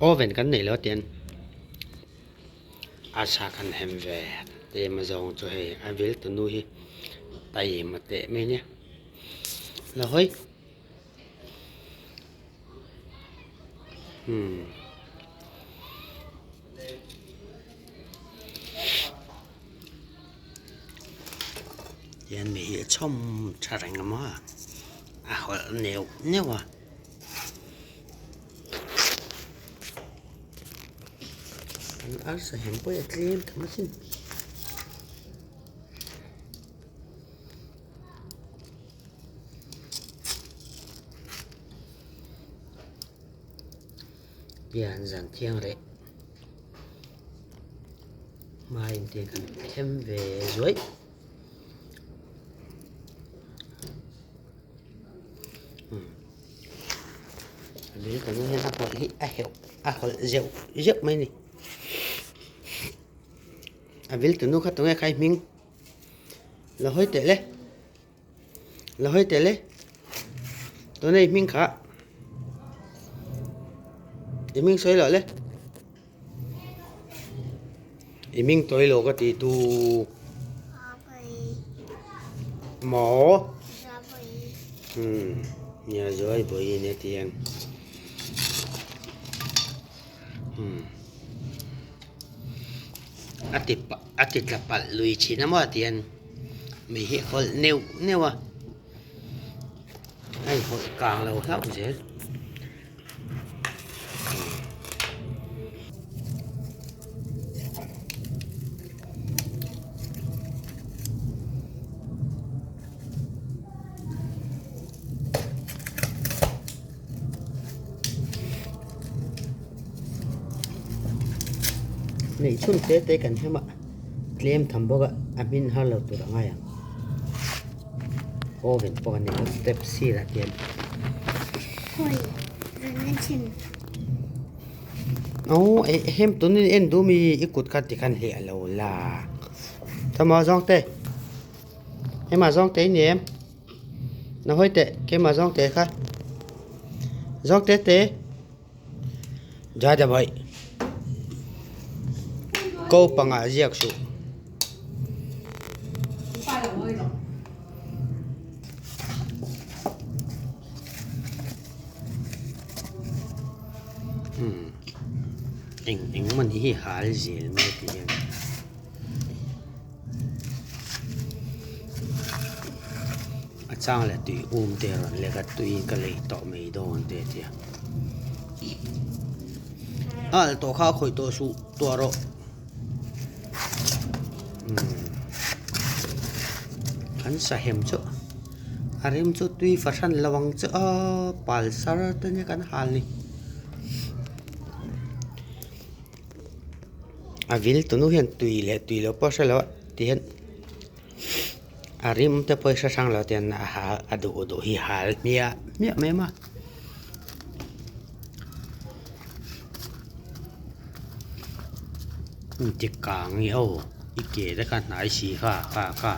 Oven kan neih lo tian a sa kan hem ve tlem a zawng chu hei a vil tu nu hi taima teh mai nia la hawi umm. Tihian mi hi a chhawm tha reng a maw a hawlh neuh neuh a. An arsa hem pawh hi a tlem tham asin. Hian zan thiang leh hmain te kan them ve zuaih. A bil ka nu hian a hawlh hi a heuh a hawlh zeuh zeuh mai a ni. A vil tunu kha tunge kha i hming la hawi teh le la hawi teh le tuna i hming kha i hming sawi loh le i hming tawi lo ka ti tu maw umm nia zuai bawi in a ti ang umm a ti a ti tla palh lui thin a maw tihian mi hi hawlh neuh neuh a a inhawlh kang lo hlauh zel. Neih chhun te te kan hem a tlem tham bawk a a hmin har lo tur a ngai ang oven pawh a ni a step sirah te hian aw hem tunin en duh mi i kut kha tikhan hliah lo la tama zawng te hema zawng te i ni em. Na hawi teh keimah zawng teh kha zawng teh te ja da bawih ko pangah ziak suh. Eng eng mawni hi hal zel mai tih hian. A chang leh tui um te a rawn lek a tui in ka lei tawh mai dawn te a ti a a alh tawh kha a khawih tawh suh tuah rawh umm an sahem chu a rem chu tui fahran lo ang chu a pal sar te nia kan hal ni. A vil tunu hian tui leh tui loh pawh a hre lo a ti hian a rim te pawh hi hre hrang lo te hian a hal a duh duh hi hal hmiah hmiah mai a ti kang i aw i ke te kha hnai si kha kha kha.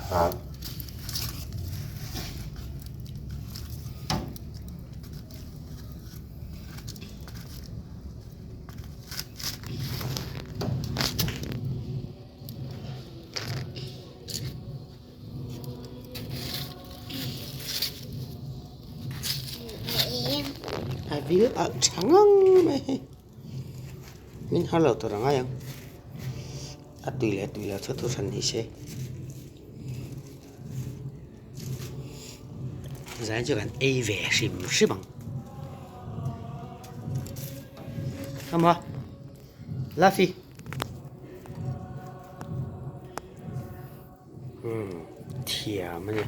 A vil alh tha ngang mai hei min har lo tur a ngai ang a tui leh tui lo chu thu hran ni se zai chu kan ei ve hrim hrim ang. Ama Lafi umm thiam a ni.